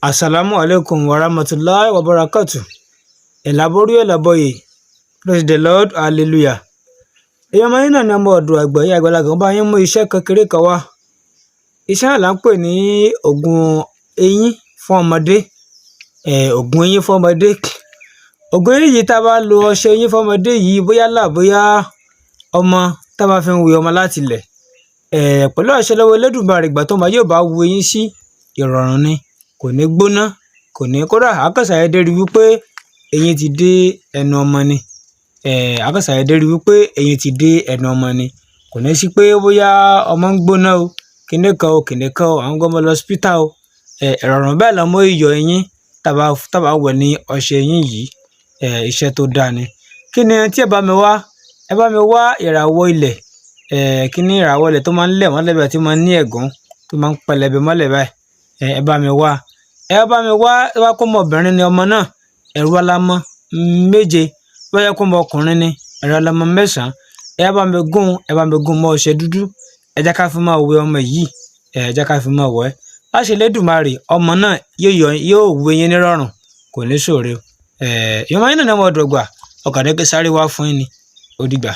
Assalamu alaikum warahmatullahi wabarakatuh. Ẹ̀làbọ̀rú ẹ̀làbọ̀yè, praise the Lord, hallelujah. Èèyàn ọmọ yín náà ni ọmọ ọ̀dọ̀ àgbà yín àgbàlagbà ń bá yín mú iṣẹ́ kékeré kan wá. Iṣẹ́ náà là ń pè ní ògùn eyín fún ọmọdé. Ògùn eyín fún ọmọdé. Ògùn eyín yìí, tá a bá lo ọṣẹ eyín fún ọmọdé yìí, bóyá là bóyá ọmọ tá a bá fi ń wẹ ọmọ láti ilẹ̀. Pẹ̀lú àṣẹ lọ́wọ́ Elédùmarè, ìgbà tọ́mọ yóò bá wu eyín sí, ìrọ̀rùn ni, kò ní gbóná, kò ní kódà á kàn ṣàdédé rí wípé eyín ti dé ẹnu ọmọ ni. Á kàn ṣàdédé rí wípé eyín ti dé ẹnu ọmọ ni. Kò ní sí pé bóyá ọmọ ń gbóná o, kinní kan o, kinní kan o, à ń gbọ́mọ lọ hospital o. Ìrọ̀rùn bẹ́ẹ̀ lọmọ ó yọ eyín tá bá wẹ̀ ní ọṣẹ eyín yìí. Iṣẹ́ tó dáa ni. Kí ni tí ẹ bá mi wá? Ẹ bá mi wá ìràwọ̀ ilẹ̀. Kí ni ìràwọ̀ ilẹ̀ tó máa ń lẹ̀ mọ́lẹ̀ báyìí, tí máa ń ní ẹ̀gún, tó máa ń pẹlẹbẹ mọ́lẹ̀ báyìí? Ẹ bá mi wá. Ẹ bá mi wá, tó bá kó ọmọbìnrin ni ọmọ náà, ẹ̀rù alamọ 7. Tó bá jẹ́ pé ọmọ ọkùnrin ni, ẹ̀rù alamọ 9. Ẹ bá mi gún, ẹ bá mi gún mọ́ ọṣẹ dúdú. Ẹ jẹ́ ká fi máa wẹ ọmọ yìí. Ẹ jẹ́ ká fi máa wẹ̀. Láṣẹ Elédùmarè, ọmọ náà yóò yọ, yóò wu eyín nírọ̀rùn, kò ní ṣòro. Ìyẹn ọmọ yín náà ni ọmọ ọ̀dọ̀ àgbà. Ọkàn ní kí sáré wá fún yín ni. Ó dìgbà.